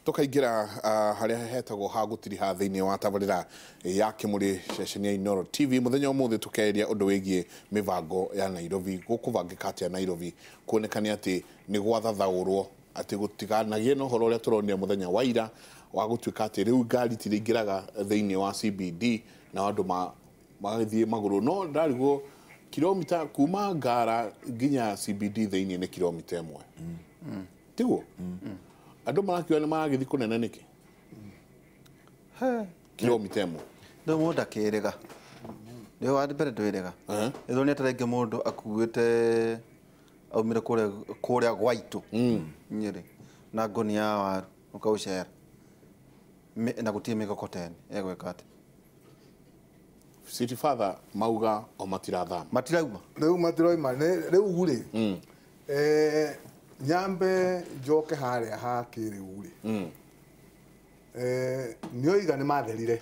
Tukaingĩra harĩa hetagwo ha gũtiriha thĩinĩ wa tabarĩra ya Kĩmũrĩ ceceni ya Inooro TV. Mũthenya ũmũthĩ tũkeria ũndũ wĩgiĩ mĩbango ya Nairobi, gũkũbangĩka atĩa Nairobi, kuonekane atĩ nĩ gwathathaũrwo atĩ gũtikanagie na ũhoro ũrĩa tũronire mũthenya wa ira wa gũtuĩka atĩ rĩu ngari tirĩingĩraga thĩinĩ wa CBD na andũ magagĩthiĩ magũrũ. No ndarigwo kilomita kuma Ngara nginya CBD thĩinĩ nĩ kilomita 1. Tiguo? Andũ marakiuga nĩ maragĩthiĩ kũnene nĩkĩ? Kilomita 1. Rĩu mũndũ akĩrĩga. Rĩu wa mbere ndwĩrĩga. Ĩthwo nĩ atarenge mũndũ akuĩte aumire kũrĩa gwaitũ Nyĩrĩ na ngũnia ya waru ũkaũcera na gũtirĩ mĩgokoteni egwĩka atĩa? City Father mauga o matirathama. Matirauma. Rĩu matiroima rĩu rĩ. Nyambe njoke harĩa ha kĩrĩu rĩ. Nĩoiga nĩ matherire.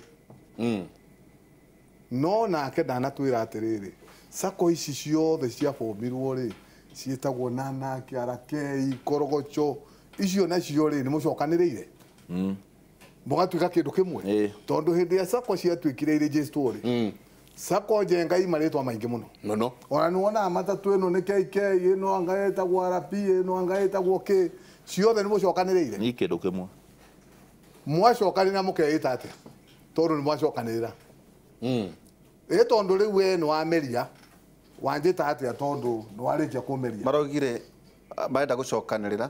No nake ndanatwĩra atĩrĩrĩ, sacco ici ciothe ciabomirwo rĩ, ciĩtagwo Nana, Kĩarakei, Korogocho, icio nacio rĩ nĩ mũcokanĩrĩire. Mũgatuĩka kĩndũ kĩmwe. Tondũ hĩndĩ ya sacco ciatuĩkire irĩgĩstwo rĩ, sacco Njenga i marĩtwa maingĩ mũno. Mũno. Ona nĩ wonaga matatũ ĩno nĩ KK, ĩno anga ĩtagwo RP, ĩno anga ĩtagwo K, ciothe nĩ mũcokanĩrĩire. Ni kĩndũ kĩmwe. Mwacokanĩrĩra mũkeĩta atĩa? Tondũ nĩ mwacokanĩrĩra. Ĩ tondũ rĩu we nĩ wameria, wanjĩta atĩa tondũ nĩ warĩkia kũmeria? Maraugire marenda gũcokanĩrĩra.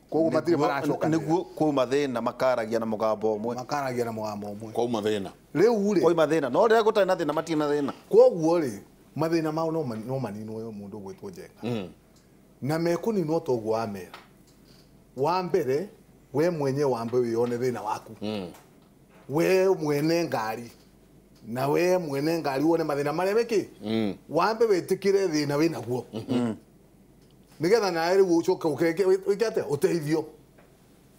Koguo matirĩ maracokanĩrĩra. Nĩguo kwauma thĩna makaragia na mũgambo ũmwe. Makaragia na mũgambo ũmwe. Kwauma thĩna. Rĩu rĩ. Kwauma thĩna. No rĩrĩa gũtarĩ na thĩna matirĩ na thĩna. Koguo rĩ, mathĩna mao no maninwo mũndũ ũgwĩtwo Njenga. Na mekũninwo toguo wamera. Wa mbere, we mwenye wambe wĩyone thĩna waku. We mwene ngari. Na we mwene ngari wone mathĩna marĩa mekĩ. Wambe wĩtĩkĩre thĩna wĩnaguo. Nĩgetha nawe rĩu ũcoke ũkeke wĩke atĩa? Ũteithio.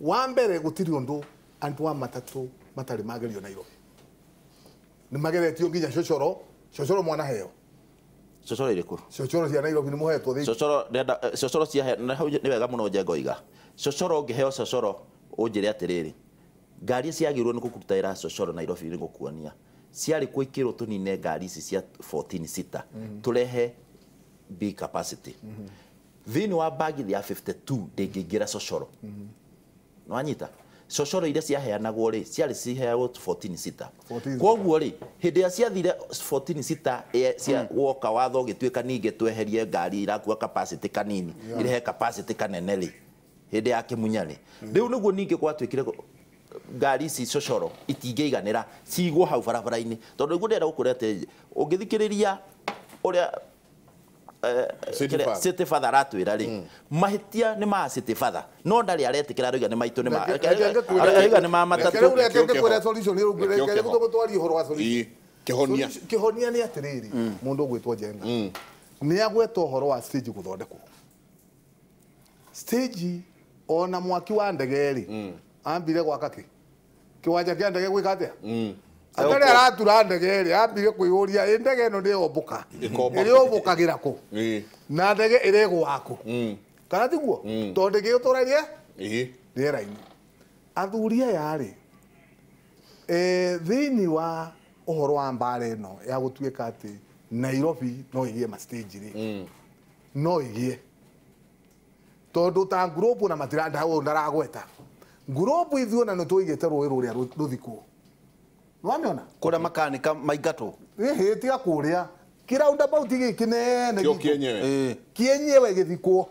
Wa mbere gũtirĩ ũndũ andũ a matatũ matarĩ magerio Nairobi. Nĩ mageretio nginya cocoro, cocoro mwanaheo. Cocoro irĩkũ? Cocoro cia Nairobi nĩ mũhetwo thĩinĩ. Cocoro ndĩrenda cocoro cia na hau nĩ wega mũno Njenga oiga. Cocoro ũngĩheo cocoro ũnjĩre atĩrĩrĩ. Ngari ciagĩrĩirwo nĩ gũkũruta wĩra cocoro Nairobi nĩ gũkuonia. Ciarĩ kũikĩrwo tũnine ngari ici cia 14 seater tũrehe big capacity. Thĩinĩ wa bagi ya 52 ndĩngĩingĩra cocoro. Nĩwanyita? Cocoro iria ciaheanagwo rĩ, ciarĩ ciheagwo 14 seater. Koguo rĩ, hĩndĩ ĩrĩa ciathire 14 seater cia woka watho ũgĩtuĩka ningĩ tweherie ngari irakua capacity kanini, irehe capacity kanene rĩ, hĩndĩ ya Kĩmunya rĩ. Rĩu nĩguo ningĩ gwatuĩkire ngari ici cocoro itingĩiganĩra cigwo hau barabara-inĩ. Tondũ nĩguo ndĩrenda gũkwĩra atĩ ũngĩthikĩrĩria ũrĩa City Father aratwĩra rĩ, mahĩtia nĩ ma City Father, no ndarĩ aretĩkĩra arauga nĩ maitũ nĩ ma arauga nĩ ma matatũ. Rĩu reke ngĩkwĩre solution, rĩu reke tũgũtwarie ũhoro wa solution. Kĩhonia. Kĩhonia nĩ atĩrĩrĩ, mũndũ ũgwĩtwo Njenga nĩ agweta ũhoro wa stage gũthondekwo. Stage ona mwaki wa ndege rĩ, ambire gwaka kĩ? Kĩwanja kĩa ndege gwĩka atĩa? Atarĩ aratura ndege rĩ, ambire kwĩyũria ĩ ndege ĩno ndĩyombũka. Ĩrĩombũkagĩra kũ? Na ndege ĩrĩgũa kũ? Kana tiguo? Tondũ ndĩngĩgĩtũraria rĩera-inĩ. Athuri aya rĩ, thĩinĩ wa ũhoro wa mbara ĩno ya gũtuĩka atĩ Nairobi no ĩgĩe ma stage rĩ, no ĩgĩe. Tondũ ta ngurubu na ndaragweta. Ngurubu ithuĩ ona nĩ tũigĩte rũĩ rũrĩa rũthikwo. Nĩwamĩona? Kũrĩa makanika maingatwo. Ĩhĩ, tiga kũrĩa. Kĩ roundabout gĩkĩ kĩnene Kĩo kĩenyewe. Kĩenyewe gĩthikwo.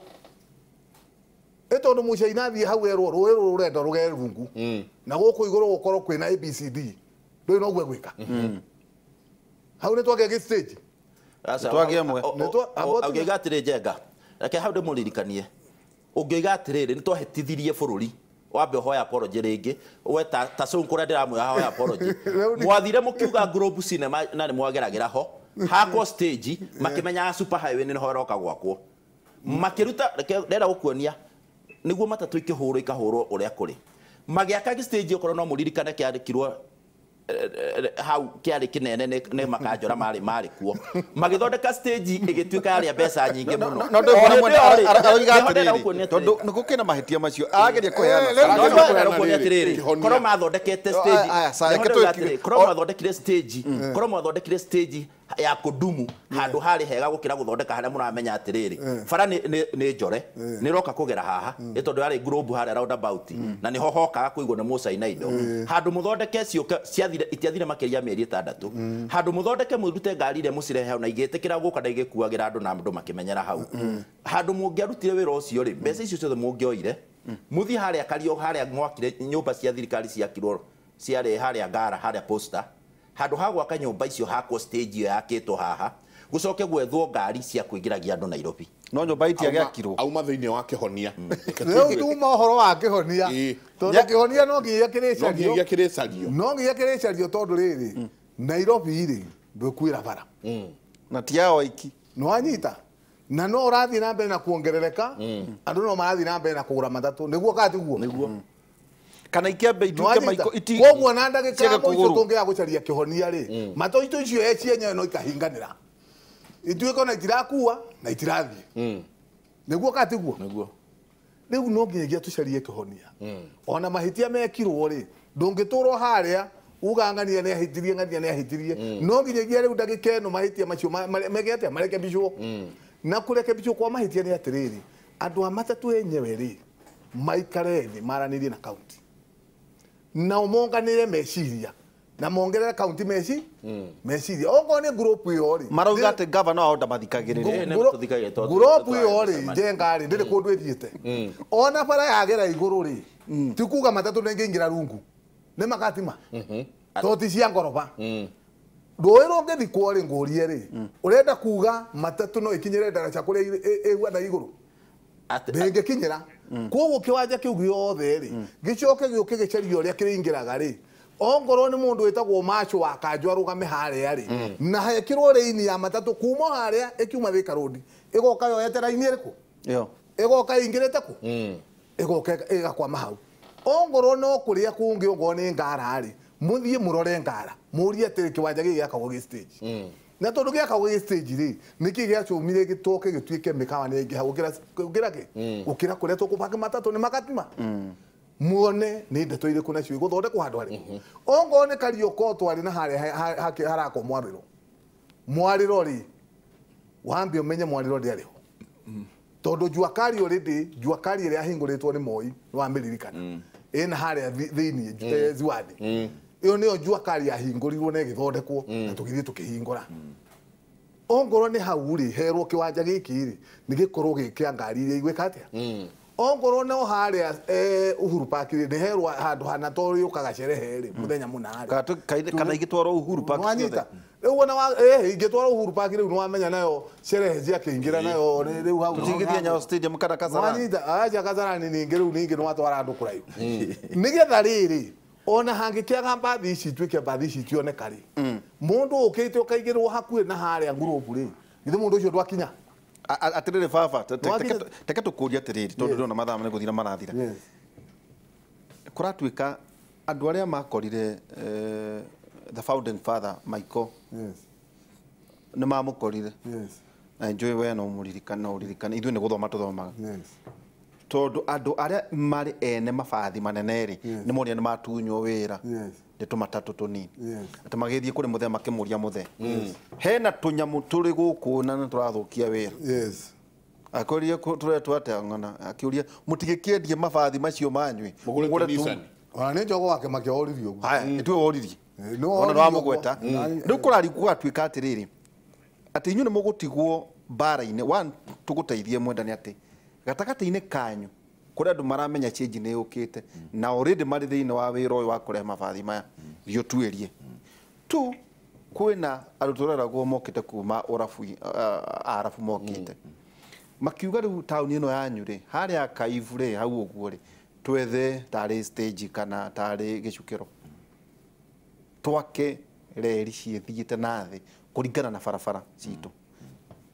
Ĩ tondũ mũcaina athiĩ hau erwo rũĩ rũrũ rũrenda rũgere rungu. Na gũkũ igũrũ gũkorwo kwĩna ABCD. Ndũĩ noguo egwĩka. Hau nĩ twagĩa gĩ stage. Twagĩa mwe. Ũngĩiga atĩrĩ Njenga, reke hau ndĩmũririkanie. Ũngĩiga atĩrĩrĩ, nĩ twahĩtithirie bũrũri. Wambe ũhoya apology rĩngĩ. We ta Sonko ũrĩa ndĩramwĩra hoya apology. Mwathire mũkiuga Globe Cinema na nĩ mwageragĩra ho. Hakwo stage makĩmenyaga super highway nĩho ĩroka gwakwo. Makĩruta ndĩrenda gũkuonia nĩguo matatũ ikĩhũrwo ikahũrwo ũrĩa kũrĩ. Magĩaka stage okorwo no mũririkane kĩandĩkirwo Hau kĩarĩ kĩnene nĩ makanjora marĩ kuo magĩthondeka stage ĩgĩtuĩka yarĩ mbeca nyingĩ mũno. No ndå atĩrĩrĩ tondũ nĩ gũkĩna mahĩtia macio ageria kũheana atĩrĩrĩ korwo mathondekete stage korwo mathondekire stage korwo mathondekire stage ya kudumu handũ harĩ hega gũkĩra gũthondeka harĩa mũramenya atĩrĩrĩ bara nĩ njore nĩ roka kũgera haha nĩ tondũ yarĩ globe harĩa roundabout na nĩho hokaga kũigwo nĩ mũcaina indo handũ mũthondeke ciũke ciathire itiathire makĩria mĩeri 6 handũ mũthondeke mũrute ngari iria mũcirehe hau na igĩtĩkĩra gũka na igĩkuagĩra andũ na andũ makĩmenyera hau handũ mũngĩarutire wĩra ũcio rĩ mbeca icio ciothe mũngĩoire mũthiĩ harĩa Kario harĩa mwakire nyũmba cia thirikari ciakirwo ciarĩ harĩa Ngara harĩa Posta handũ ha gwaka nyũmba icio hakwo stage ĩyo yakĩtwo haha gũcoke gwethwo ngari cia kũingĩragia andũ Nairobi no nyũmba itiagĩakirwo auma thĩinĩ wa kĩhonia rĩu tuma ũhoro wa kĩhonia tondũ kĩhonia no nginya kĩrĩcario no nginya kĩrĩcario tondũ rĩrĩ Nairobi rĩ ndũkwĩra bara na ti yao aiki nĩwanyita na no ũrathiĩ na mbere na kuongerereka andũ no marathiĩ na mbere na kũgũra matatũ nĩguo kana tiguo nĩguo kana ikiambe ituike maiko iti koguo na ndagĩka ya mũico tũngĩaga gũcaria kĩhonia rĩ matũ icio cienyewe no ikahinganĩra ituĩke ona itirakua na itirathiĩ nĩguo kana tiguo nĩguo rĩu no nginyagia tũcarie kĩhonia ona mahĩtia mekirwo rĩ ndũngĩtũrwo harĩa uga ng'ania nĩ ahĩtirie ng'ania nĩ ahĩtirie no nginyagia rĩu ndagĩka ĩno mahĩtia macio meke atĩa marekebicwo na kũrekebicwo kwa mahĩtia nĩ atĩrĩrĩ andũ a matatũ enyewe rĩ maikare thĩ maranĩrie na kaunti na monganire meciria na mongerere kaunti meciria okorwo nĩ group ĩyo rĩ marauga atĩ gavana wao ndamathikagĩrĩria group ĩyo rĩ Njenga rĩ ndĩrĩ kũndũ ĩthiĩte ona bara yagera igũrũ rĩ ti kuga matatũ nĩngĩingĩra rungu nĩ makatima to ti cia ngoroba rũĩ rũngĩthikwo rĩ ngũrie rĩ ũrenda kuga matatũ no ĩkinyĩre ndaraca kũrĩa ĩhuana igũrũ ndĩngĩkinyĩra koguo kĩwanja kĩu gĩothe rĩ gĩcoke gĩũke gĩcario ũrĩa kĩrĩingĩraga rĩ ongorwo nĩ mũndũ wĩtagwo Macho wa Kanjũ arũgame harĩa rĩ na hekĩrwo raini ya matatũ kuma harĩa ĩkiuma Thika Road ĩgoka yoete raini ĩrĩkũ ĩyo ĩgoka ĩingĩrĩte kũ ĩgoka ĩgakwama hau ongorwo no kũrĩa kũngĩ ongorwo nĩ Ngara rĩ mũthiĩ mũrore Ngara mũrie atĩrĩ kĩwanja gĩkĩ gĩakagwo gĩ stage na tondũ gĩakagwo gĩ stage rĩ nĩkĩ gĩacũmire gĩtoke gĩtuĩke mĩkawa nĩ yaingĩha gũkĩra kĩ gũkĩra kũrĩa tũkũbanga matatũ nĩ makatima muone nĩ ndeto irĩkũ nacio igũthondekwo handũ harĩkũ ongorwo nĩ Karioko twarĩ na harĩa harakwo mwarĩro mwarĩro rĩ wambe ũmenye mwarĩro ndĩarĩ ho tondũ Jua Kali already Jua Kali ĩrĩa yahingũrĩtwo nĩ Moi nĩ wamĩririkana ĩna harĩa thĩinĩ Ziwani ĩyo nĩyo Jua Kali yahingũrirwo na ĩgĩthondekwo na tũgĩthiĩ tũkĩhingũra ongorwo nĩ hau rĩ herwo kĩwanja gĩkĩ rĩ nĩ gĩkorwo gĩ kĩa ngari iria igwĩka atĩa ongorwo no harĩa Uhuru Park rĩ nĩ herwo handũ hana to rĩũkaga sherehe rĩ mũthenya mũna rĩ kana igĩtwarwo Uhuru Park ciothe rĩu ona ingĩtwarwo Uhuru Park rĩu nĩwamenya nayo sherehe ciakĩingĩra nayo rĩu hau tũtingĩthiĩ Nyayo Stadium kana Kasarani wanyita acha Kasarani ningĩ rĩu ningĩ nĩwatwara andũ kũraihu nĩgetha rĩrĩ ona hangĩkĩaga mbathi ici ituĩke mbathi ici itioneka rĩ mũndũ ũkĩte ũkaigĩrwo hakuhĩ na harĩa ngurubu rĩ githĩ mũndũ ũcio ndwakinya atĩrĩrĩ baba teke tũkũrie atĩrĩrĩ tondũ ndĩrona mathaa nĩ gũthira marathira kũratuĩka andũ arĩa makorire the founding father Michael nĩ mamũkorire na njũĩ we no mũririkane no ũririkane ithuĩ nĩ gũthoma tũthomaga tondũ andũ arĩa marĩ ene mabathi manene rĩ nĩ monire nĩ matunywo wĩra nĩ tũmatatũ tũnini atĩ magĩthiĩ kũrĩ mũthee makĩmũria mũthee hena tũnyamũ tũrĩ gũkũ na nĩ tũrathũkia wĩra akũrie tũretwo atĩa ng'ana akĩũria mũtigĩkĩendie mabathi macio manyuĩ mũgũre Nissan ona nĩ njogo wake makĩoririe ũguo haya nĩtue woririe ona nĩwamũgweta rĩu kũrari gũgatuĩka atĩrĩrĩ atĩ inyuĩ nĩ mũgũtigwo mbara-inĩ one tũgũteithie mwendani atĩ gatagatĩ-inĩ kanyu kũrĩ andũ maramenya change nĩ yũkĩte na already marĩ thĩinĩ wa wĩra ũyũ wa kũrehe mabathi maya thiĩ ũtuĩrie tu kwĩna andũ tũreragwo mokĩte kuma ũrabu arabu mokĩte makiuga rĩu taũni ĩno yanyu rĩ harĩa Kaivu rĩ hau ũguo rĩ twethe tarĩ stage kana tarĩ gĩcukĩro twake reri ciĩthiĩte na thĩ kũringana na barabara citũ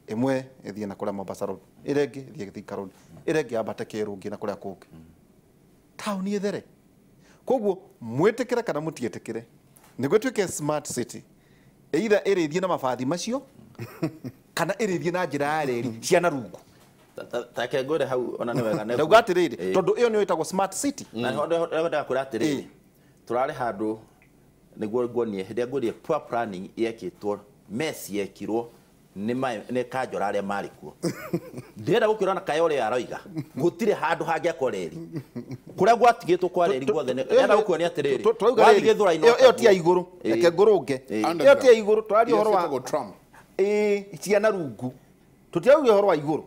ĩmwe ĩthiĩ na kũrĩa Mombasa Road ĩrĩa ĩngĩ ĩthiĩ Thika Road ĩrĩa ĩngĩ yambate Kĩrũngĩ na kũrĩa kũngĩ taũni ĩthere koguo mwĩtĩkĩre kana mũtiĩtĩkĩre Nĩguo ĩtuĩke smart city either ĩrĩthiĩ na mabathi macio kana ĩrĩthiĩ na njĩra ya reri ciana rungu. Take ngwĩre hau ona nĩ wega. Ndauga atĩrĩrĩ, tondũ ĩyo nĩyo ĩtagwo smart city. Na nĩho kwĩra atĩrĩrĩ, tũrarĩ handũ nĩguo nguonie hĩndĩ ĩrĩa nguonie poor planning yekĩtwo, mess yekirwo nĩ kanjora arĩa marĩ kuo. Ndĩrenda gũkĩra na kayo ũrĩa aroiga gũtirĩ handũ hangĩakwo reri kũrĩa gwatigĩtwo kwa reri guothe. Ndĩrenda gũkuonia atĩrĩrĩ, wathiĩ Gĩthũrai-inĩ ĩyo ti ya igũrũ, reke ngũrũnge, ĩyo ti ya igũrũ, tũraria ũhoro wa ciana rungu, tũtirauga ũhoro wa igũrũ.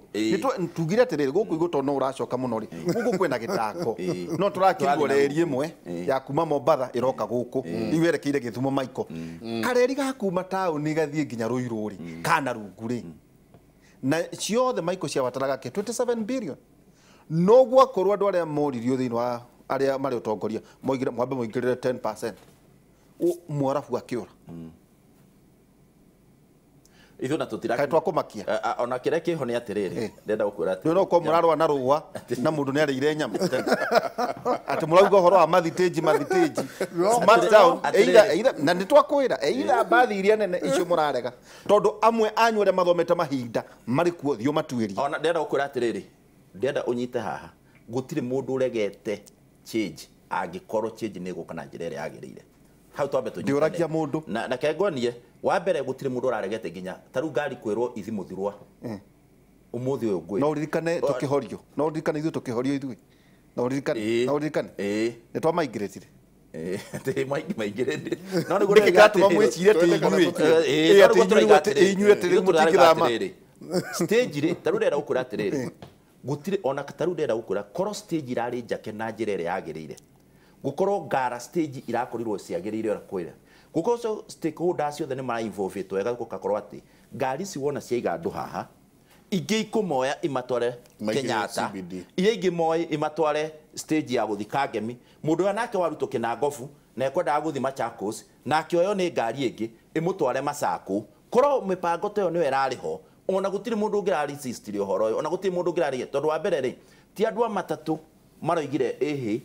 Tugire atĩrĩrĩ, gũkũ igũrũ tondũ no ũracoka mũno rĩ, gũkũ kwĩna gĩtango, no tũrakĩrwo reri ĩmwe ya kuma Mombatha ĩroka gũkũ rĩu yerekeire Gĩthumo Maiko. Kareri ga kuma taũni gathiĩ nginya Ruiru rĩ, kana rungu rĩ, na ciothe Maiko ciabataraga kĩ 27 billion. No gwakorwo andũ arĩa moririo thĩinĩ wa arĩa marĩ ũtongoria moigire mwambe mũingĩrĩre 10%, mwarabu akĩũra. Ithuĩ na tũtira kaĩ twakũmakia. Ona kĩrĩa kĩho nĩ atĩrĩrĩ, ndĩrenda gũkwĩra atĩrĩrĩ, no korwo mũrarũa na rũa na mũndũ nĩ arĩire nyama, atĩ mũrauga ũhoro wa mathitĩnji smart town, either na nĩ twakwĩra either mbathi iria nene icio mũrarega, tondũ amwe anyu arĩa mathomete mahinda marĩ kuo thiĩ ũmatuĩrie. Ona ndĩrenda gũkwĩra atĩrĩrĩ, ndĩrenda ũnyite haha, gũtirĩ mũndũ ũregete change angĩkorwo change nĩ ĩgũka na njĩra ĩrĩa yagĩrĩire. Hau twambe tũnyitane. Ndĩũragia mũndũ. Na kengonie wa mbere gũtirĩ mũndũ ũraregete nginya ta rĩu ngari kwĩrwo ithi mũthirwa ũmũthĩ ũyũ ngwĩra. No ũririkane tũkĩhorio, no ũririkane ithuĩ tũkĩhorio ithuĩ, no ũririkane, no ũririkane nĩ twamaingĩrĩtire. Maingĩrĩte. No nĩguo nĩkĩ kĩratũma mwĩcirie atĩ inyuĩ atĩ rĩu mũtingĩthama stage rĩ? Ta rĩu ndĩrenda gũkwĩra atĩrĩrĩ, gũtirĩ ona ta rĩu ndĩrenda gũkwĩra korwo stage irarĩ njake na njĩra ĩrĩa yagĩrĩire, gũkorwo ngara stage irakorirwo ciagĩrĩire ona kwĩra gũkorwo stakeholders ciothe nĩ mara-involvĩtwo wega, gũgakorwo atĩ ngari ici wona ciaiga andũ haha, ingĩ ikũmoya imatware Kenyatta, iria ingĩ moe imatware stage ya gũthiĩ Kangemi, mũndũ ũrĩa nake warutwo Kĩnangobu na ekwendaga gũthiĩ Machakos na akĩoywo nĩ ngari ĩngĩ ĩmũtware Masako. Korwo mĩbango ta ĩyo nĩyo ĩrarĩ ho, ona gũtirĩ mũndũ ũngĩraresistire ũhoro ũyũ, ona gũtirĩ mũndũ ũngĩrarĩhe, tondũ wa mbere rĩ, ti andũ a matatũ maroigire ĩhĩ,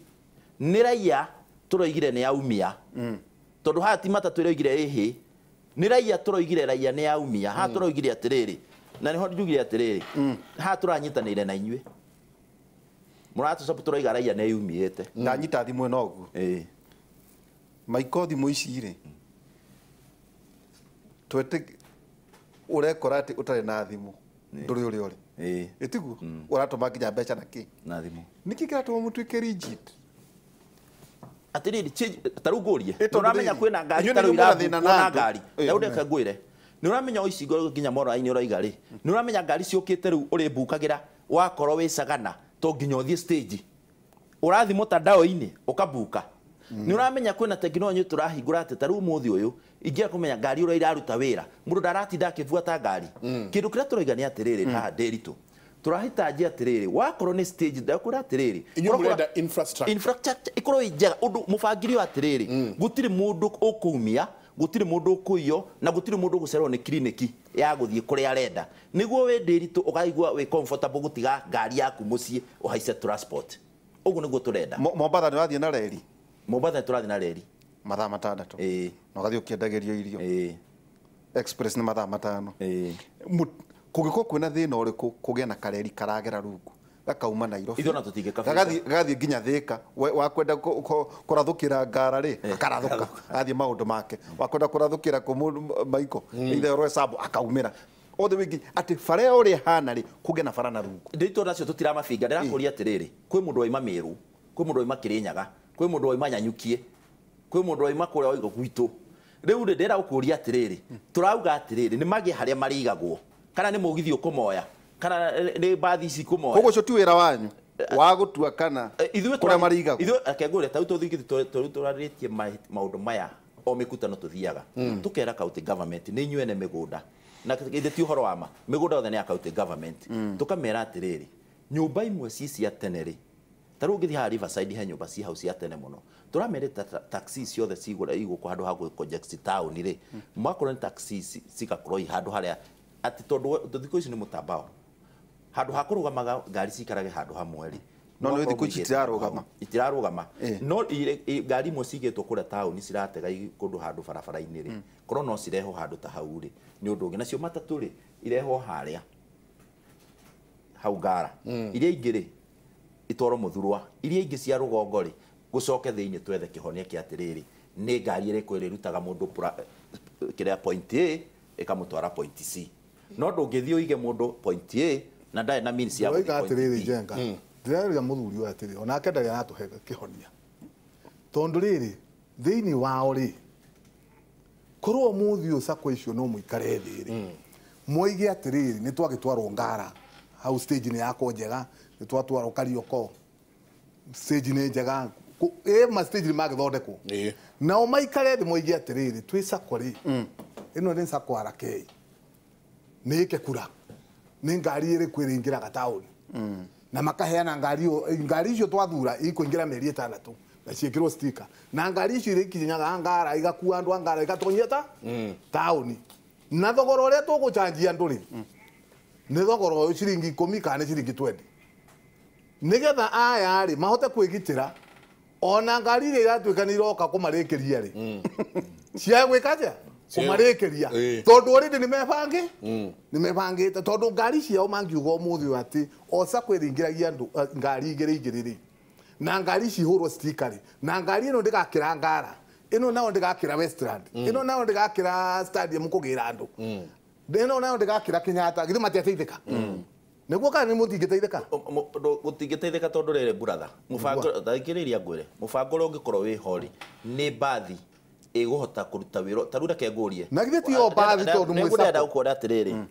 nĩ raia tũroigire nĩ aumia, tondũ haha ti matatũ ĩroigire ĩhĩ, nĩ raia tũroigire raia nĩ aumia. Haha tũroigire atĩrĩrĩ, na nĩho njugire atĩrĩrĩ, haha tũranyitanĩire na inyuĩ mũratũcabu, tũroiga raia nĩ yumĩte. Ndanyita thimũ ĩno ũguo Maiko, thimũ ici rĩ, twete ũrekora atĩ ũtarĩ na thimũ ndũrĩ ũrĩa ũrĩ, ĩtiguo ũratũma nginya mbeca na kĩ na thimũ. Nĩkĩ kĩratũma mũtuĩke rigid? Atĩrĩrĩ, ta rĩu ngũrie, nĩũramenya kwĩna ngari ta rĩu irabukwo na ngari, rĩu reke ngwĩre, nĩũramenya o ici nginya mora-inĩ ũroiga rĩ, nĩũramenya ngari ciũkĩte rĩu ũrĩmbukagĩra wakorwo wĩ Sagana to nginya ũthiĩ stage, ũrathiĩ mũtandao-inĩ ũkabuka. Nĩũramenya kwĩna tekinoronjĩ tũrahingũra atĩ ta rĩu ũmũthĩ ũyũ ingĩenda kũmenya ngari ũrĩa iraruta wĩra, mũndũ ndaratinda akĩbuata ngari. Kĩndũ kĩrĩa tũroiga nĩ atĩrĩrĩ, haha Ndĩritũ tũrahitaji atĩrĩrĩ, wakorwo nĩ stage, ndakwĩra atĩrĩrĩ, inyuĩ mũrenda infrastructure, infrastructure ĩkorwo ĩ njega, ũndũ mũbangĩrio atĩrĩrĩ, gũtirĩ mũndũ ũkũumia, gũtirĩ mũndũ ũkũiywo, na gũtirĩ mũndũ ũgũcererwo nĩ kiriniki ya gũthiĩ kũrĩa arenda, nĩguo wĩ Ndĩritũ ũkaigua wĩ comfortable gũtiga ngari yaku mũciĩ ũhaice transport. Ũguo nĩguo tũrenda. Mombatha nĩ ũrathiĩ na reri? Mombatha nĩ tũrathiĩ na reri mathaa 6, na ũgathiĩ ũkĩendagĩrio irio. Express nĩ mathaa 5. Kũngĩkorwo kwĩna thĩna ũrĩkũ kũgĩa na kareri karagera rungu gakauma Nairobi, ithuĩ ona tũtingĩka gagathiĩ nginya Thĩka, wakwenda kũrathũkĩra ngara rĩ, akarathũka agathiĩ maũndũ make, wakwenda kũrathũkĩra kũ Maiko ithe Roysambu akaumĩra othe wĩngĩ, atĩ bara ĩyo ũrĩa ĩhana rĩ, kũgĩe na bara na rungu. Ndĩritũ nacio tũtiramabinga. Ndĩrakũria atĩrĩrĩ, kwĩ mũndũ waima Mĩrũ, kwĩ mũndũ waima Kĩrĩnyaga, kwĩ mũndũ waima Nyanyukie, kwĩ mũndũ waima kũrĩa waigwo gwitũ. Rĩu rĩ, ndĩrenda gũkũria atĩrĩrĩ, tũrauga atĩrĩrĩ, nĩ magĩe harĩa marĩigagwo, kana nĩ mũgithi ũkũmoya, kana nĩ mbathi ici ikũmoya. Koguo ũcio ti wĩra wanyu wa gũtua kana kũrĩa marĩigagwo? Ithuĩ reke ngwĩre, ta rĩu tũthiĩ tũrarĩtie maũndũ maya o mĩkutano tũthiaga, tũkera county government nĩ inyuĩ ene mĩgũnda, na ithe ti ũhoro wa ma, mĩgũnda yothe nĩ ya county government. Tũkamera atĩrĩrĩ, nyũmba imwe ci cia tene rĩ, ta rĩu ũngĩthiĩ haha Riverside he nyũmba ci hau cia tene mũno, tũramerĩte taxi ciothe cigũra igũkũ handũ ha gũ-congested town rĩ, mwakorwo nĩ taxi cigakorwo i handũ harĩa atĩ tondũ thikũ ici nĩ mũtambao, handũ ha kũrũgamaga ngari cikarage handũ hamwe rĩ, No nĩ thikũ ici itirarũgama. Itirarũgama. No ngari imwe cigĩtwo kũrĩa taũni ciratega kũndũ handũ barabara-inĩ rĩ, korwo no cirehwo handũ ta hau rĩ, nĩ ũndũ ũngĩ. Nacio matatũ rĩ, irehwo harĩa hau Ngara. Iria ingĩ rĩ, itwarwo Mũthurwa. Iria ingĩ cia rũgongo rĩ, gũcoke thĩinĩ twethe kĩhonia kĩa atĩrĩrĩ, nĩ ngari ĩrĩkũ ĩrĩrutaga mũndũ kĩrĩa point A ĩkamũtwara point C. No ndũngĩthiĩ ũige mũndũ point A na ndarĩ na means ya gũthiĩ point atĩrĩrĩ B. Njenga. Ndĩrerĩria mũthuri ũyũ atĩrĩ, onake ndarĩ aratũhe kĩhonia. Tondũ rĩrĩ, thĩinĩ wao rĩ, korwo ũmũthĩ ũyũ sacco icio no mũikare thĩ rĩ, moige atĩrĩrĩ, nĩ twagĩtwarwo Ngara, hau stage nĩ yakwo njega, nĩ twatwarwo Karioko, stage nĩ njega, ma stage nĩ magĩthondekwo. Nao maikare thĩ moige atĩrĩrĩ, twĩ sacco rĩ, ĩno nĩ sacco RK, nĩ ĩke kura, nĩ ngari ĩrĩkũ ĩrĩingĩraga taũni. Na makaheana ngari icio twathura ikũingĩra mĩeri ĩtandatũ na ciĩkĩrwo sticker, na ngari icio irĩkinyaga Ngara igakua andũ a Ngara igatonyia ta taũni, na thogora ũrĩa tũgũcanjia andũ rĩ, nĩ thogora ũyũ ciringi 10 kana nĩ ciringi 20, nĩgetha aya rĩ mahote kwĩgitĩra ona ngari iria iratuĩka nĩ iroka kũmarĩkĩria rĩ, cia gwĩka atĩa? Kũmarĩkĩria. Tondũ already nĩ mebangĩte, tondũ ngari ciao mangiuga ũmũthĩ ũyũ atĩ o sacco ĩrĩingĩragia andũ ngari igĩrĩ igĩrĩ rĩ, na ngari ici ihũrwo sticker rĩ, na ngari ĩno ndĩgakĩra Ngara, ĩno nayo ndĩgakĩra Westland, ĩno nayo ndĩgakĩra Stadium kũgĩra andũ, ĩno nayo ndĩgakĩra Kenyatta, githĩ matiateithĩka? Nĩguo kana nĩ mũtingĩteithĩka? Gũtingĩteithĩka tondũ rĩrĩ brother, mũbango thikĩrĩria ngwĩre, mũbango ũrĩa ũngĩkorwo wĩ ho rĩ, nĩ mbathi ĩgũhota kũruta wĩra ta rĩu reke ngũrie. Na githĩ ti o mbathi tondũ mwĩ sacco. Ndĩrenda gũkuona atĩrĩrĩ,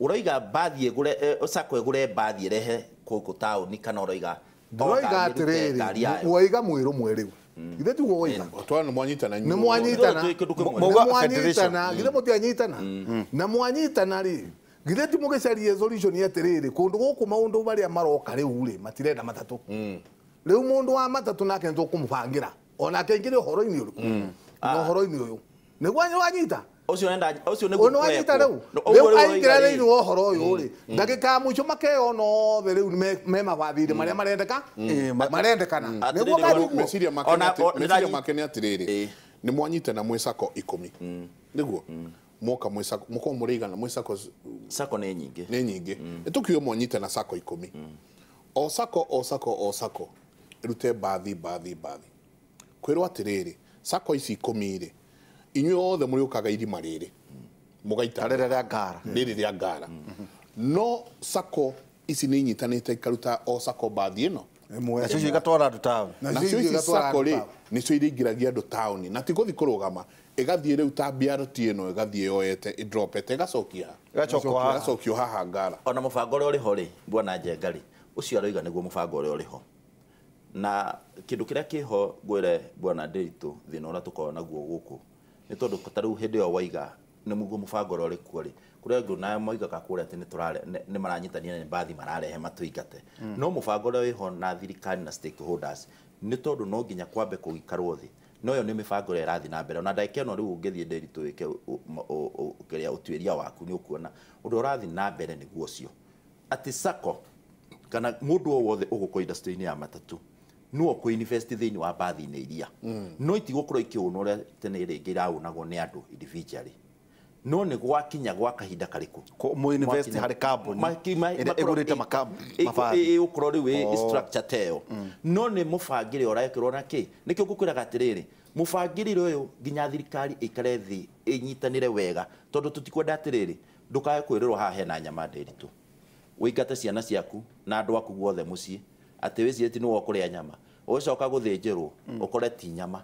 ũroiga mbathi ĩgũre, sacco ĩgũre mbathi ĩrehe gũkũ taũni, kana ũroiga Ndĩroiga atĩrĩrĩ, woiga mwĩ rũmwe rĩu, githĩ tiguo woiga? Twana nĩ mwanyitana. Nĩ mwanyitana. Nĩ mwanyitana, githĩ mũtianyitana? Na mwanyitana rĩ, githĩ ti mũgĩcarie solution atĩrĩrĩ, kũndũ gũkũ maũndũ marĩa maroka rĩu rĩ, matirenda matatũ. Rĩu mũndũ wa matatũ nake nĩ tũkũmũbangĩra, onake aingĩre ũhoro-inĩ ũrĩkũ? Na ũhoro-inĩ ũyũ. Nĩguo wanyita? Ũcio nenda, ũcio nĩguo Ũyũ wanyita rĩu. Rĩu aingĩra thĩinĩ wa ũhoro ũyũ rĩ, ndagĩka ya mũico makeyona othe rĩu me mabathi-inĩ marĩa marendeka, marendekana. Nĩguo kaniguo. Meciria make nĩ atĩrĩrĩ, nĩ mwanyitana mwĩ sacco 10. Nĩguo? Mwoka mwĩ sacco, mũkorwo mũrĩigana mwĩ sacco. Sacco nĩ nyingĩ. Nĩ nyingĩ. Nĩ tũkiuge mwanyitana sacco 10. O sacco, o sacco, o sacco ĩrute mbathi, mbathi, mbathi. Kwĩrwo atĩrĩrĩ, sacco ici 10 rĩ, inyuĩ othe mũrĩũkaga irima rĩrĩ, mũgaita rĩrĩ rĩa Ngara. Rĩrĩ rĩa Ngara. No sacco ici nĩ inyitanĩte ikaruta o sacco mbathi ĩno. Nacio icio igatwara andũ taũni. Nacio ici sacco rĩ, nĩcio irĩingĩragia andũ taũni, na ti gũthiĩ kũrũgama, ĩgathiĩ rĩu ta BRT ĩno, ĩgathiĩ yoete, ĩdropete, ĩgacokia. Ĩgacokio haha Ngara. Ona mũbango ũrĩa ũrĩ ho rĩ, bwana Njenga rĩ, ũcio aroiga nĩguo mũbango ũrĩa ũrĩ ho. Na kĩndũ kĩrĩa kĩho ngwĩre bwana Ndiritu, thĩna ũrĩa tũkoragwo naguo gũkũ, nĩ tondũ ta rĩu hĩndĩ ĩyo waiga nĩ mũguo mũbango ũrĩa ũrĩ kuo rĩ, kũrĩa angĩ ona moigaga kũrĩa atĩ nĩ maranyitania nĩ mbathi mararehe matũingate. No mũbango ũrĩa wĩho na thirikari na stakeholders nĩ tondũ no nginya kwambe kũikarwo thĩ. No ĩyo nĩ mĩbango ĩrĩa ĩrathiĩ na mbere. Ona ndagĩka ĩno rĩu ũngĩthiĩ Ndiritu wĩke kĩrĩa ũtuĩria waku nĩ ũkuona ũndũ ũrathiĩ na mbere nĩguo ũcio. Atĩ sacco kana mũndũ o wothe ũgũkũ industry-inĩ ya matatũ no ũkũ-invest thĩinĩ wa mbathi-inĩ iria. No itigũkorwo ikĩũnwo ũrĩa tene rĩngĩ iraũnagwo nĩ andũ individually. No nĩ gwakinya gwa kahinda karĩkũ? Mũinvest harĩ kambuni ĩrĩa ĩgũrĩte mabathi. Ĩgũkorwo rĩu ĩ structure ta ĩyo. No nĩ mũbangĩre ũrekĩrwo na kĩ? Nĩkĩo ngũkwĩraga atĩrĩrĩ, mũbangĩrĩre ũyũ nginya thirikari ĩikare thĩ ĩnyitanĩre wega, tondũ tũtikwenda atĩrĩrĩ, ndũkae kwĩrĩrwo haha hena nyama Ndiritu. Ũingate ciana ciaku na andũ aku guothe mũciĩ, atĩ wĩcirĩtie nĩwe ũkũrĩa nyama, ũgĩcoka gũthĩnjĩrwo ũkore ti nyama.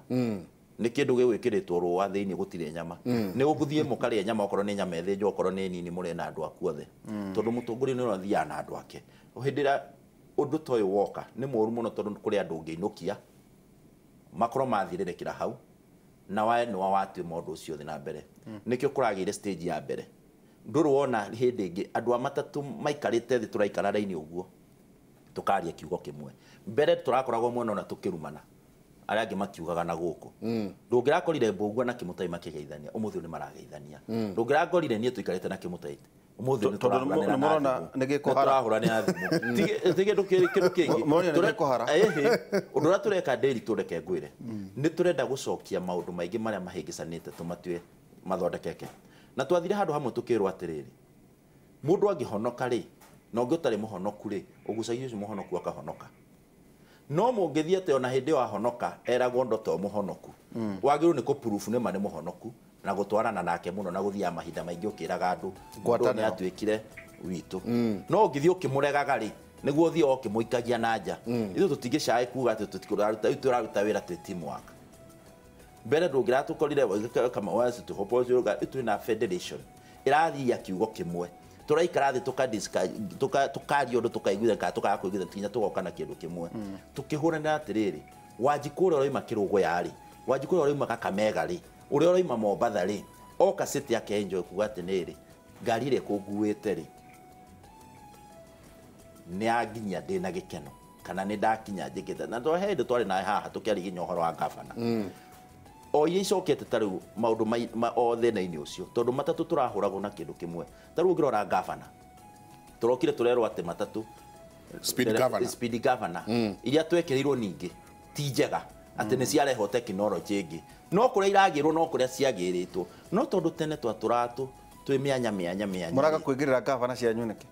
Nĩ kĩndũ gĩgwĩkĩrĩtwo rũa thĩinĩ gũtirĩ nyama. Nĩ ũgũthiĩ mũkarĩe nyama okorwo nĩ nyama ĩthĩnjwo, okorwo nĩ nini mũrĩe na andũ aku othe. Tondũ mũtongoria nĩ ũrathiaga na andũ ake. Hĩndĩ ĩrĩa ũndũ ta ũyũ woka nĩ mũũru mũno, tondũ kũrĩ andũ ũngĩinũkia makorwo mathirĩrĩkĩra hau, na wae nĩwa watũma ũndũ ũcio ũthiĩ na mbere. Nĩkĩo kũragĩire stage ya mbere. Ndũrĩ wona hĩndĩ ĩngĩ andũ a matatũ maikarĩte thĩ tũraikara raini ũguo tũkaria kiugo kĩmwe. Mbere tũrakoragwo mwena ona tũkĩrumana, arĩa angĩ makiugaga na gũkũ. Ndũngĩrakorire Mbũgua na Kĩmũtai makĩgeithania, ũmũthĩ nĩ marageithania. Ndũngĩrakorire niĩ tũikarĩte na Kĩmũtai, Umuthi nĩ tũrahũranĩra na thimũ. Tũrahũranĩra thimũ. Ti kĩndũ kĩngĩ. Ũndũ ũrĩa tũreka Ndĩritũ reke ngwĩre. Nĩ tũrenda gũcokia maũndũ maingĩ marĩa mahĩngĩcanĩte tũmatue mathondekeke. Na twathire handũ hamwe tũkĩrwo atĩrĩrĩ. Mũndũ angĩhonoka rĩ, na ũngĩ ũtarĩ mũhonoku rĩ, ũgucagia ũcio mũhonoku akahonoka. No mũngĩthiĩ atĩ ona hĩndĩ ĩyo ahonoka eragwo ndo to mũhonoku. Wagĩrĩirwo nĩ kũ-proof nĩ ma nĩ mũhonoku na gũtwarana nake mũno na gũthiaga mahinda maingĩ ũkĩraga andũ mũndũ nĩ atuĩkire witũ. No ũngĩthiĩ ũkĩmũregaga rĩ, nĩguo ũthiĩ ũkĩmũikagia na nja. Ithuĩ tũtingĩcaĩ kuga atĩ tũraruta tũraruta wĩra twĩ teamwork. Mbere ndũngĩratũkorire kama waci tũhopo twĩna federation ĩrathiia kiugo kĩmwe. Tũraikara thĩ tũkaria ũndũ tũkaiguithania kana tũkaga kũiguithania nginya tũgoka na kĩndũ kĩmwe. Tũkĩhũranĩra atĩrĩrĩ, Wanjikũ ũrĩa ũroima Kĩrũgũya rĩ, Wanjikũ ũrĩa ũroima Kakamega rĩ, ũrĩa ũroima Mombatha rĩ, oka city ake enjoy kuga atĩrĩrĩ, ngari ĩrĩa ĩkũnguĩte rĩ, nĩ yanginyia ndĩna gĩkeno kana nĩ ndakinya njĩkĩte. Na to he hĩndĩ twarĩ nawe haha tũkĩaria nginya ũhoro wa gavana. O iria icokete ta rĩu maũndũ o thĩna-inĩ ũcio tondũ matatũ tũrahũragwo na kĩndũ kĩmwe. Ta rĩu ũngĩrora gavana tũrokire tũrerwo atĩ matatũ speed governor iria twekĩrĩirwo ningĩ ti njega atĩ nĩ ciarehwo tekinoronjĩ ĩngĩ no kũrĩa iragĩrwo no kũrĩa ciagĩrĩtwo no tondũ tene twatũratũ twĩ mĩanya mĩanya mĩanya. Mũraga kwĩgĩrĩra gavana cianyu nĩkĩ?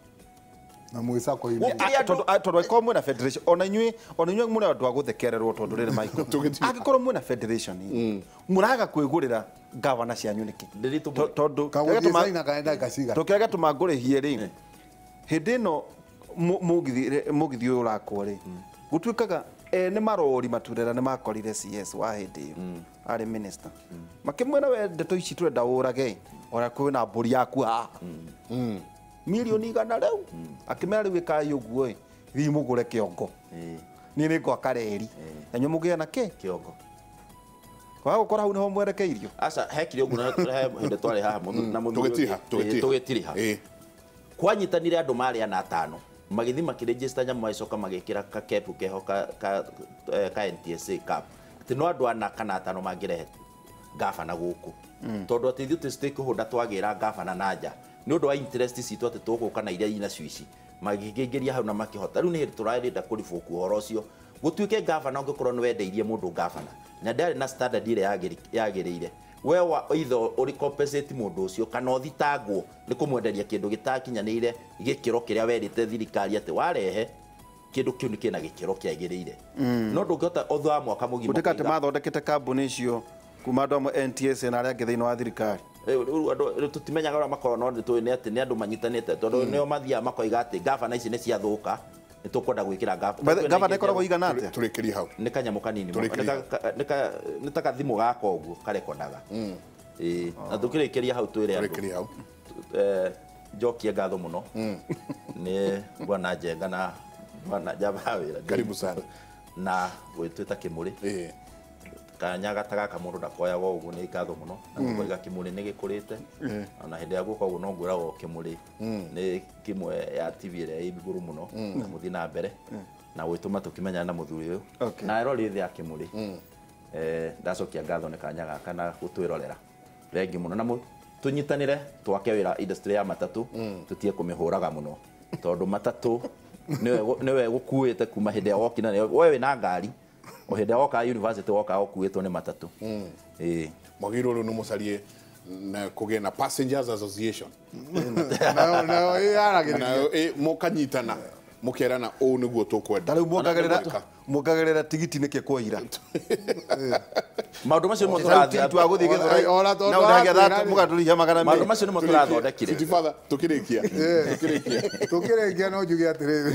Na mwĩcako inĩ tondũ angĩkorwo mwĩna federation ona inyuĩ mũrĩ andũ a gũthekererwo tondũ rĩrĩ Michael angĩkorwo mwĩna federation mũraga kwĩgũrĩra gavana cianyu nĩkĩ? Tondũ kĩrĩa gĩatũma ngũrĩhie rĩ, hĩndĩ ĩno mũgithi ũyũ ũrakwo rĩ, gũtuĩkaga nĩ marori maturera nĩ makorire CS wa hĩndĩ ĩyo arĩ minister makĩmwĩra we ndeto ici tũrenda ũrage ona kwĩna mbũri yaku haha milioni 100 rĩu akĩmera rĩu ĩkai ũguo ĩ thiĩ mũgũre kĩongo niĩ nĩ ngwaka reri na inyuĩ mũgĩe na kĩ kĩongo kwaga gũkora hau nĩho mwerekeirio. Aca hekire ũguo na hĩndĩ twarĩ haha na mũthuri tũgĩtiriha kwanyitanire andũ marĩ ana atano magĩthiĩ makĩregister nyamũ magĩcoka magĩkĩra kakepu keho ka NTSA cap atĩ no andũ ana kana atano mangĩrehe gavana gũkũ tondũ atĩ ithuĩ tũtikũhũnda twagĩra gavana na nja nĩ ũndũ wa interest citũ atĩ tũgũka na iria inacio ici magĩkĩingĩria hau na makĩhota. Rĩu nĩ hĩndĩ tũrarenda kũriboku ũhoro ũcio gũtuĩke gavana ũngĩkorwo nĩ wendeirie mũndũ gavana na ndarĩ na standard ĩrĩa yagĩrĩire we wa either ũrĩ compensate mũndũ ũcio kana ũthitangwo nĩ kũmwenderia kĩndũ gĩtakinyanĩire gĩkĩro kĩrĩa werĩte thirikari atĩ warehe kĩndũ kĩu nĩ kĩna gĩkĩro kĩagĩrĩire. No ndũngĩhota ũthũ wa mwaka mũgima gũtuĩka atĩ mathondekete kambuni icio kuma andũ amwe NTSA na arĩa angĩ thĩinĩ wa thirikari. Rĩu tũtimenyaga ũrĩa makoragwo no nĩ tũĩ nĩ andũ manyitanĩte tondũ nĩo mathiaga makoiga atĩ gavana ici nĩ ciathũka nĩ tũkwenda gwĩkĩra gavana. Gavana ĩkoragwo igana atĩa? Tũrĩkĩrie hau. Nĩ kanyamũ kanini mũno. Nĩ ta gathimũ gaka ũguo karekondaga. Na tũkĩrĩkĩria hau twĩre andũ. Tũrĩkĩrie hau. Njokie ngatho mũno nĩ Bwana Njenga na Bwana Njaba wĩra. Karibu sana. Na gwĩtwĩta Kĩmũrĩ. Kanya gataga mũndũ ndakoyagwo ũguo nĩ ngatho mũno na tũkoiga Kĩmũrĩ nĩ gĩkũrĩte ona hĩndĩ ya gũka ũguo no ngwĩragwo Kĩmũrĩ nĩ kĩmwe ya TV ĩrĩa ĩ igũrũ mũno na mũthiĩ na mbere na gwĩtũma tũkĩmenyana na mũthuri ũyũ na erori thĩ ya Kĩmũrĩ. Ndacokia ngatho nĩ kanya gaka na gũtwĩrorera thengi mũno na tũnyitanĩre twake wĩra industry ya matatũ tũtige kũmĩhũraga mũno tondũ matatũ nĩwe gũkuĩte kuma hĩndĩ ya wokina we wĩna ngari o hĩndĩ woka university woka ũkuĩtwo nĩ matatũ. Mwagĩrĩirwo rĩu nĩ mũcarie na kũgĩe na Passengers Association nayo ĩyaragĩrĩria nayo mũkanyitana mũkerana ũũ nĩguo tũkwenda. Ta rĩu muongagĩrĩra tigiti nĩkĩ kwoira maũndũ macio nĩmo tũrathiĩ wa gũthiĩ Gĩthũrai na ũndagĩa mũgatũrĩhia 200. Maũndũ macio nĩmo tũrathondekire. Father tũkĩrĩkia tũkĩrĩkia no njuge atĩrĩrĩ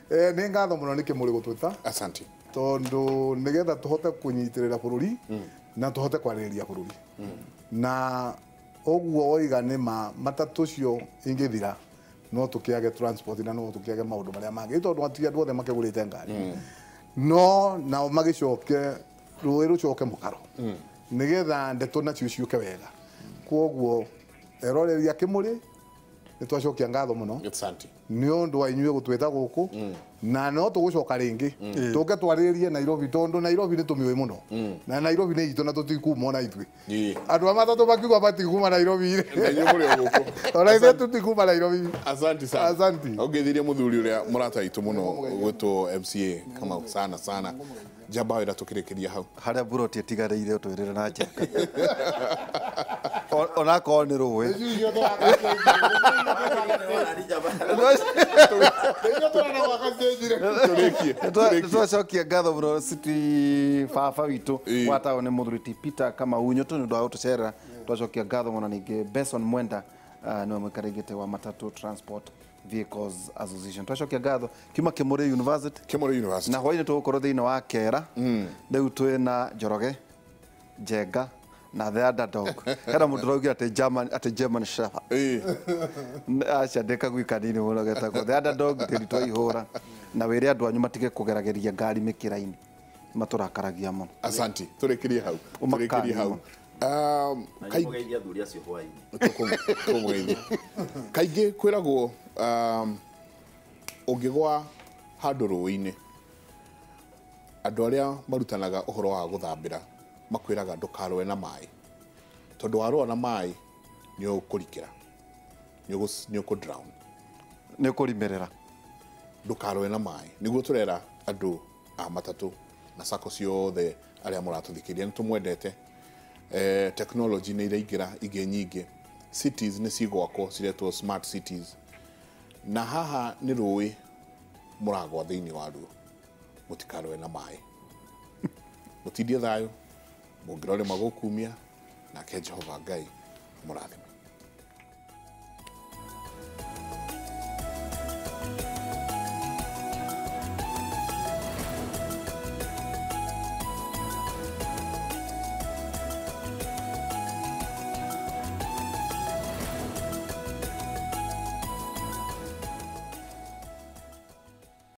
nĩ ngatho mũno nĩ Kĩmũrĩ gũtwĩta. Asante. Tondũ nĩgetha tũhote kũnyitĩrĩra bũrũri na tũhote kwarĩrĩria bũrũri na ũguo woiga nĩ ma matatũ cio ingĩthira no tũkĩage transport na no tũkĩage maũndũ marĩa mangĩ tondũ hatirĩ andũ othe makĩgũrĩte ngari no nao magĩcoke rũĩ rũcoke mũkaro nĩgetha ndeto nacio ciũke wega. Kwoguo eroreria Kĩmũrĩ Nĩ twacokia ngatho mũno. Asante. Nĩ ũndũ wa inyuĩ gũtwĩta gũkũ na no tũgũcoka rĩngĩ tũke twarĩrĩrie Nairobi tondũ Nairobi nĩ tũmĩũĩ mũno na Nairobi nĩ itũ na tũtikuma ona ithuĩ. Andũ a matatũ makiuga matikuma Nairobi Na inyuĩ mũrĩ o gũkũ. Ona ithuĩ tũtikuma Nairobi. Asante sana. Asante. Ongethirie muthuri uria murata itu muno gwitwo MCA Kamau sana sana. Njamba wira tukirikiria hau. Haria buroti itigarĩire ũtwĩrĩre na Njenga. Onakorwo nĩ rũĩ. Twacokia ngatho mũno city baba witũ wa taũni mũthuri ti Peter Kamau Nyũtũ nĩ ũndũ wa gũtũcerera. Twacokia ngatho mũno ningĩ Benson Mwenda nĩwe mũikarĩri wa Matatu Transport Vehicles Association. Twacokia ngatho kiuma Kimuri University. Kimuri University. Na hwainĩ tũgũkorwo thĩinĩ wa Kera. Rĩu twĩna Njoroge, Njenga na the underdog. Hena mũndũ ũraugire atĩ German Shepherd. Aca ndĩkagui kanini mũno getagwo the underdog tĩri twaihũra. Na wĩre andũ anyu matige kũgerageria ngari mĩkĩra-inĩ. Matũrakaragia mũno. Asante. Tũrĩkĩrie hau. Tũrĩkĩrie hau. Kaingĩ athuri acio hwainĩ. Tũkũmũgeithia. Kaingĩ kwĩragwo ũngĩgwa handũ rũĩ-inĩ andũ arĩa marutanaga ũhoro wa gũthambĩra makwĩraga ndũkarũe na maĩ tondũ warũa na maĩ nĩ ũkũrikĩra, nĩ ũkũ drown, nĩ ũkũrimerera. Ndũkarũe na maĩ. Nĩguo tũrera andũ a matatũ na sacco ciothe arĩa mũratũthikĩrĩria nĩ tũmwendete. Technology nĩ iraingĩra ingĩ nyingĩ, cities nĩ cigwakwo ciretwo smart cities, na haha nĩ rũĩ mũragwa thĩinĩ waruo, mũtikarũe na maĩ. Mũtindie thayũ, mũngĩrore magũkumia, nake Jehova Ngai mũrathime.